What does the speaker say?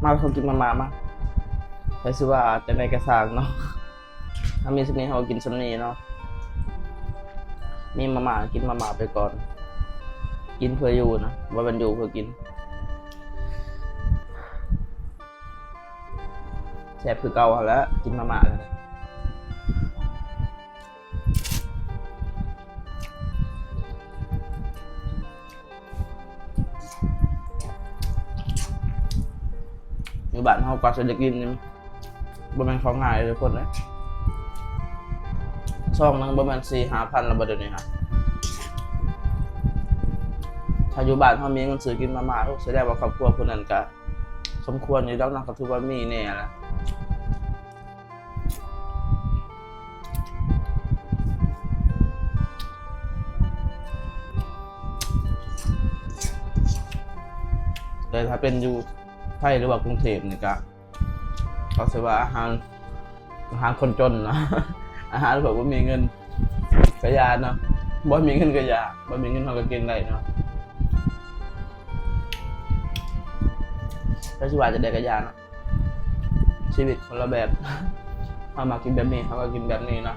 ມາ ເຮົາກິນມາມ່າມາ. ໃຜຊິວ່າຈັ່ງໃດກະຊ່າງເນາະ ເຮົາມີສ່ຳນີ້ເຮົາກະກິນສ່ຳນີ້ເນາະ. ມີມາມ່າ ກິນມາມ່າໄປກ່ອນ. ກິນເພື່ອຢູ່ນະ ບໍ່ແມ່ນຢູ່ເພື່ອກິນ. ແຊບຄືເກົ່າຫັ້ນແຫຼະ ກິນມາມ່າ. ຢູ່ບ້ານເຮົາກວ່າຊິໄດ້ກິນນີ້ ບໍ່ແມ່ນຂອງງ່າຍເດີທຸກຄົນເອີຍ. ຊອງໜຶ່ງບໍ່ແມ່ນສີ່ຫ້າພັນແລ້ວບໍ່ ດຽວນີ້ຫັ້ນ. ຖ້າຢູ່ບ້ານເຮົາມີເງິນຊື້ກິນມາມ່າ ໂອ້ ສະແດງວ່າຄອບຄົວຜູ້ນັ້ນກະສົມຄວນຢູ່ດອກເນາະ ກະຖືວ່າມີແດ່ແຫຼະ. ແຕ່ຖ້າເປັນຢູ່ໄທ ຫຼືວ່າກຸງເທບນີ້ກະ ເຂົາຊິວ່າອາຫານ ອາຫານຄົນຈົນເນາະ ອາຫານພວກບໍ່ມີເງິນກະຢ່າເນາະ. ບໍ່ມີເງິນກະຢ່າ ບໍ່ມີເງິນເຮົາກະກິນໄດ້ເນາະ. ແຕ່ຊິວ່າຈັ່ງໃດກະຢ່າເນາະ ຊີວິດຄົນລະແບບ ເຮົາມັກກິນແບບນີ້ ເຮົາກະກິນແບບນີ້ເນາະ.